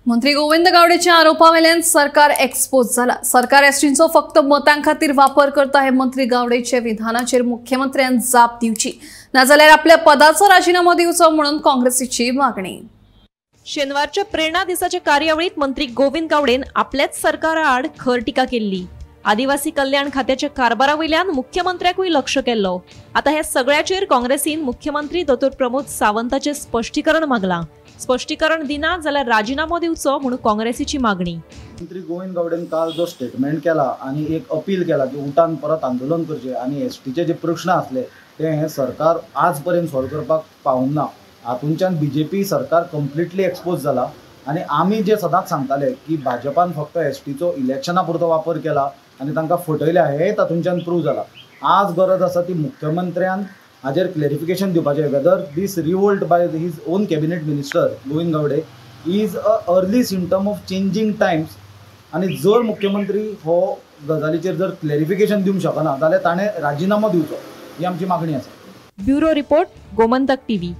मंत्री गोविंद गावडेच्या आरोपावेल्यान सरकार एक्सपोज जाला। सरकार एसटींचो फक्त मतां खातीर वापर करता हे मंत्री गावडेचे विधानाचेर मुख्यमंत्र्यान जाप दिवची, नाजाल्यार आपल्या पदाचो राजीनामो दिवचो म्हणून काँग्रेसीची मागणी। शेनवारच्या प्रेरणा दिसाच्या कार्यावळीत मंत्री गोविंद गावडेन आपल्याच सरकारा आड खर टिका केल्ली। आदिवासी कल्याण खात्याच्या कारभारा वयल्यान मुख्यमंत्र्याकूय लक्ष केल्लो। आता हे सगळ्याचेर काँग्रेसीन मुख्यमंत्री दोतोर प्रमोद सावंताचे स्पश्टीकरण मागला। स्पश्टीकरण दिना जाल्यार राजीनामो दिवचो म्हणून काँग्रेसीची मागणी। मंत्री गोविंद गावडेन काल जो स्टेटमेंट केला आनी एक अपील केला की उठान परत आंदोलन करचे आनी एसटीचे जे प्रश्न आसले ते हे सरकार आज पर्यंत सॉल्व करपाक पावूंक ना। हातूंच्यान बीजेपी सरकार कंप्लिटली एक्सपोज जाला आनी आमी जे सदांच सांगताले की भाजपान फक्त एसटीचो इलेक्शना पुरतो वापर केला आनी तांकां फटयल्या हे तातूंच्यान प्रूव जाला। आज गरज आसा ती मुख्यमंत्र्यान हाजेर क्लॅरिफिकेशन दिवपाचें, whether this revolt by his own cabinet minister Govind Gawde is a early symptom of changing times. आनी जर मुख्यमंत्री हो गजालीचेर जर क्लॅरिफिकेशन दिवंक शकना जाल्यार ताणें राजिनामो दिवचो ही आमची मागणी आसा। Bureau report, Gomantak TV.